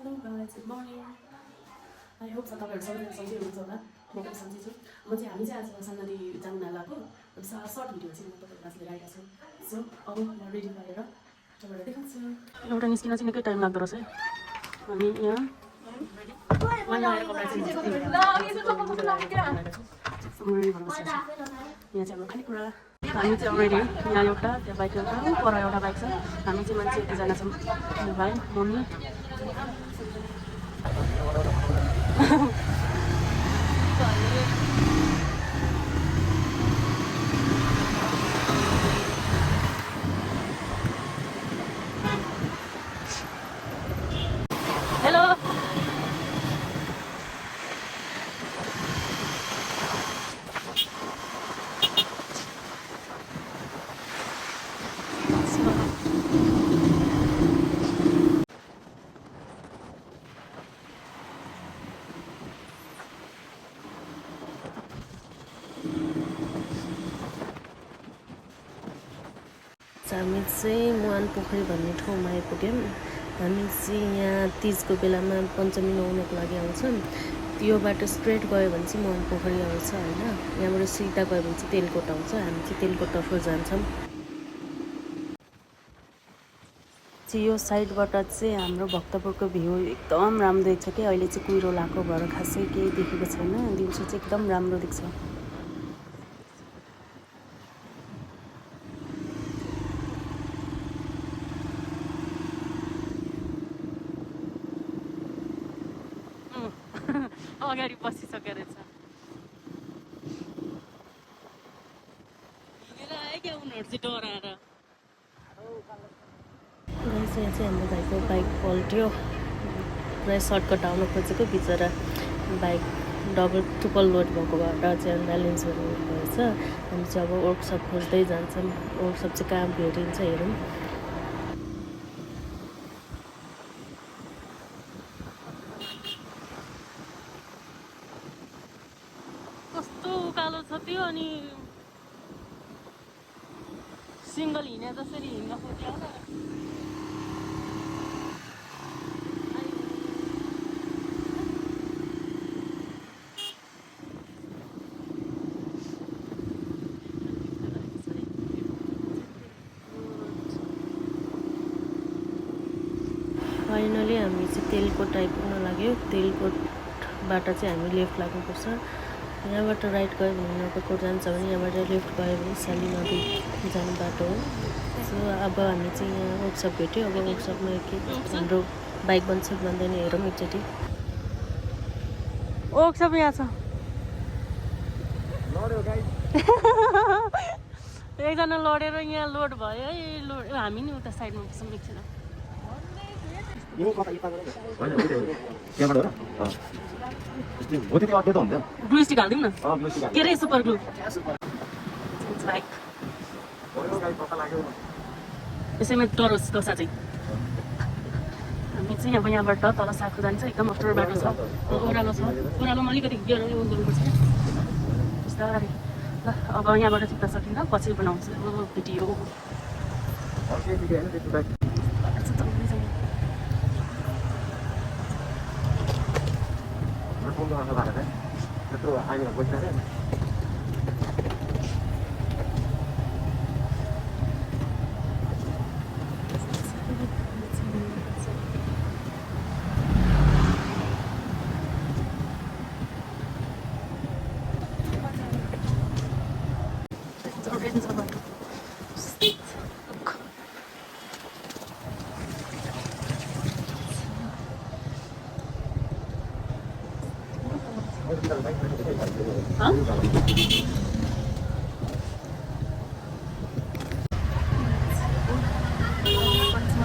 Hello guys, good morning. I hope तपाईँहरू सबैजना सन्चै हुनुहुन्छ होला। म पनि सन्चै छु। हामी चाहिँ आज सन्नदी जान लागेको सर्ट भिडियो चाहिँ म तपाईँहरूलाई लिएर आइरहेको छु। सो अब म रेडी भएर तपाईँहरूलाई देखाउँछु। एउटा निस्किन चाहिँ निकै टाइम लाग्दो रहेछ है। अनि यहाँ यहाँ चाहिँ हाम्रो खानेकुरा हामी चाहिँ अलरेडी यहाँ एउटा त्यहाँ बाइक एउटा पर एउटा बाइक छ हामी चाहिँ मान्छे यतिजना छौँ भाइ मम्मी हेलो हामी चाहिँ मुहान पोखरी भन्ने ठाउँमा आइपुग्यौँ। हामी चाहिँ यहाँ तीजको बेलामा पञ्चमी नुहाउनको लागि आउँछौँ। त्यो बाटो स्ट्रेट गयो भने चाहिँ मुहान पोखरी आउँछ होइन। यहाँबाट सिधा गयो भने चाहिँ तेलकोट आउँछ। हामी चाहिँ तेलकोटतर्फ जान्छौँ। यो साइडबाट चाहिँ हाम्रो भक्तपुरको भ्यू एकदम राम्रो देख्छ कि अहिले चाहिँ कुहिरो लगाएको भएर खासै केही देखेको छैन। दिउँसो चाहिँ एकदम राम्रो देख्छ। अगाडि बसिसकेको रहेछ हिँडेर आयो क्या उनीहरू चाहिँ डराएर यहाँ चाहिँ हाम्रो भाइको बाइक पल्ट्यो। पुरै सर्टकट आउनु खोजेको बिचरा बाइक ट्रिपल लोड भएको भएर चाहिँ ब्यालेन्सहरू भएछ। हामी चाहिँ अब वर्कसप खोज्दै जान्छौँ। वर्कसप चाहिँ कहाँ भेटिन्छ हेरौँ। कस्तो उकालो छ त्यो अनि सिङ्गल हिँडे जसरी हिँड्न खोज्यो फाइनली हामी चाहिँ तेलकोट आइपुग्न लाग्यो। तेलकोटबाट चाहिँ हामी लेफ्ट लाग्नुपर्छ। यहाँबाट राइट गयो भने नगरकोट जान्छ भने यहाँबाट लेफ्ट गयो भने साली नदी जाने बाटो हो। सो अब हामी चाहिँ यहाँ वर्कसप भेट्यो। अब वर्कसपमा के हाम्रो बाइक बन्छ भन्दैन हेरौँ एकचोटि। वर्कसप यहाँ छ एकजना लडेर यहाँ लोड भयो है। लोड हामी नि उता साइडमा बस्छौँ एकछिन ग्लु स्टिक हालिदिउँ न के अरे सुपर ग्लु यसैमा डरोस् दशा चाहिँ हामी चाहिँ अब यहाँबाट तल साखु जान्छ। एकदम अप्ठ्यारो बाटो छ ओह्रालो छ। ओह्रालोमा अलिकति गियर गर्नुपर्छ बिस्तारै ल। अब यहाँबाट चित्त सकिन्छ पछि बनाउँछु भिडियो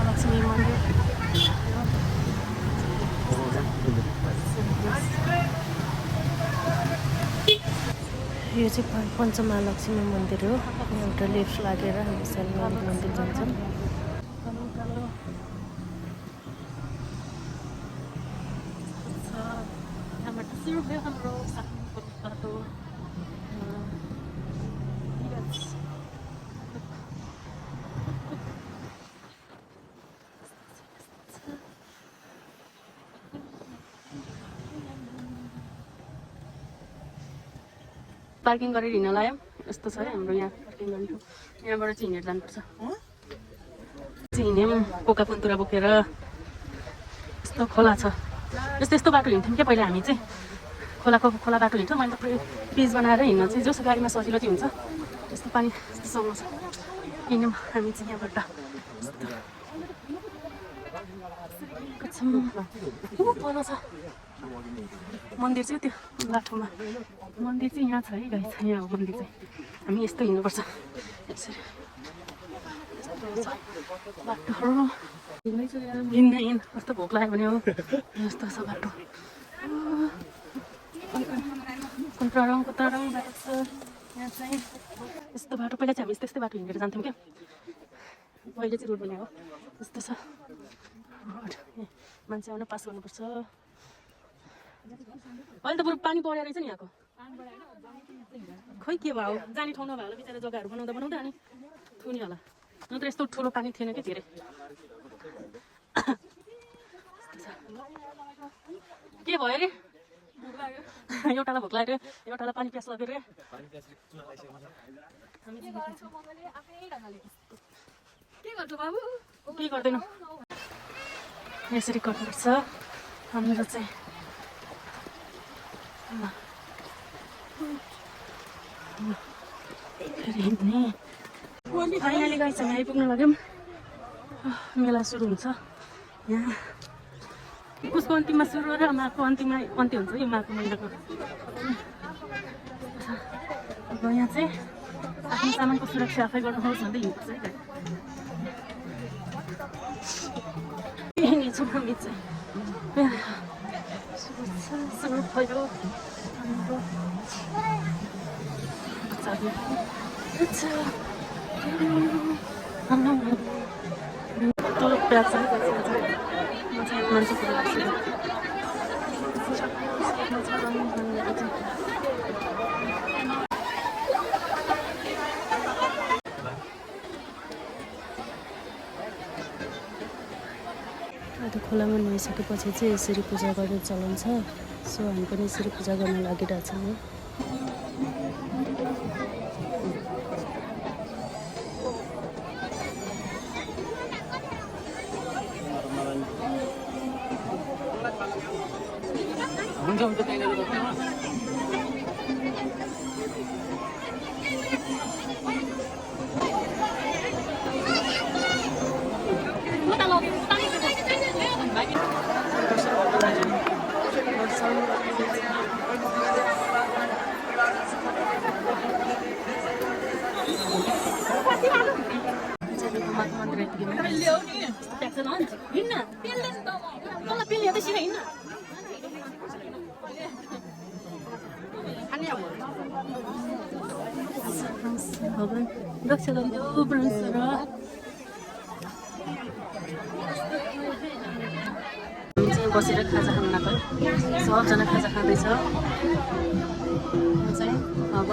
लक्ष्मी मन्दिर यो चाहिँ पञ्चमहालक्ष्मी मन्दिर हो। एउटा लेफ्ट लागेर हामी सालीमाता मन्दिर जान्छौँ। यहाँबाट सुरु हाम्रो बाटो पार्किङ गरेर हिँड्न लाग्यो यस्तो छ है हाम्रो यहाँ पार्किङ गर्ने ठाउँ यहाँबाट चाहिँ हिँडेर जानुपर्छ हिँड्यौँ कोका पन्तुरा बोकेर यस्तो खोला छ यस्तो यस्तो बाटो हिँड्थ्यौँ क्या पहिला हामी चाहिँ खोला बाटो हिँड्छौँ मैले त पेज बनाएर हिँड्न चाहिँ जस्तो गाडीमा सजिलो चाहिँ हुन्छ यस्तो पानी यस्तोसँग छ हिँड्यौँ हामी चाहिँ यहाँबाट तल छ मन्दिर चाहिँ त्यो बाटोमा मन्दिर चाहिँ यहाँ छ है गाई छ यहाँ हो मन्दिर चाहिँ हामी यस्तो हिँड्नुपर्छ यसरी बाटोहरू हिँड्न कस्तो भोक लाग्यो भने हो यस्तो छ बाटो कुन्त्ररङ बाटो छ यहाँ चाहिँ यस्तो बाटो पहिला चाहिँ हामी यस्तै बाटो हिँडेर जान्थ्यौँ क्या अहिले चाहिँ रोड बनाएको यस्तो छ रोड मान्छे आउन पास गर्नुपर्छ अहिले त बरु पानी परेर रहेछ नि यहाँको खोइ के भयो जाने ठाउँ नभए होला बिचरा जग्गाहरू बनाउँदा अनि थुनी होला नत्र यस्तो ठुलो पानी थिएन क्या धेरै के भयो अरे एउटालाई भोक लाग्यो एउटालाई पानी प्यास लाग्यो रे के गर्दैनौँ यसरी गर्नुपर्छ हाम्रो चाहिँ फाइनली गाइस हामी आइपुग्न लाग्यौँ मेला सुरु हुन्छ यहाँ उसको अन्तिममा सुरु र माको अन्तिममा अन्त्य हुन्छ यो माको मेलाको अब यहाँ चाहिँ आफ्नो सामानको सुरक्षा आफै गर्नुहोस् भन्दै हिँड्नुपर्छ है हिँड्नेछौँ हामी चाहिँ सुरु भयो हाम्रो प्याज मान्छे खोलामा नुहाइसकेपछि चाहिँ यसरी पूजा गर्ने चलन छ सो हामी पनि यसरी पूजा गर्न लागिरहेछौँ है भगवान् रक्षा गरिदेऊ परमेश्वर चाहिँ बसेर खाजा खान लाग्यो सबजना खाजा खाँदैछ चाहिँ अब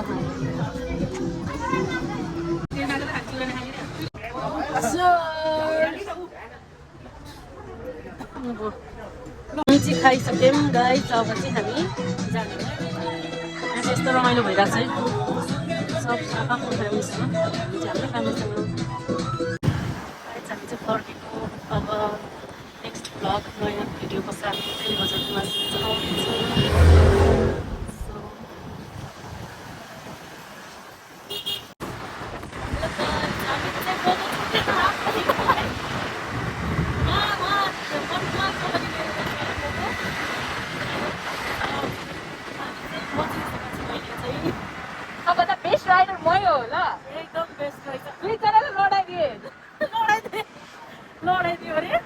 चाहिँ खाइसक्यौँ गाइस अब चाहिँ हामी जाने यस्तो रमाइलो भइरहेको छ है सब आफ्नो फ्यामिलीसँग हामी चाहिँ हाम्रो फ्यामिलीसँग हामी चाहिँ फर्केको अब नेक्स्ट भ्लग नयाँ भिडियोको साथ चाहिँ हजुरमा लडाइदियो अरे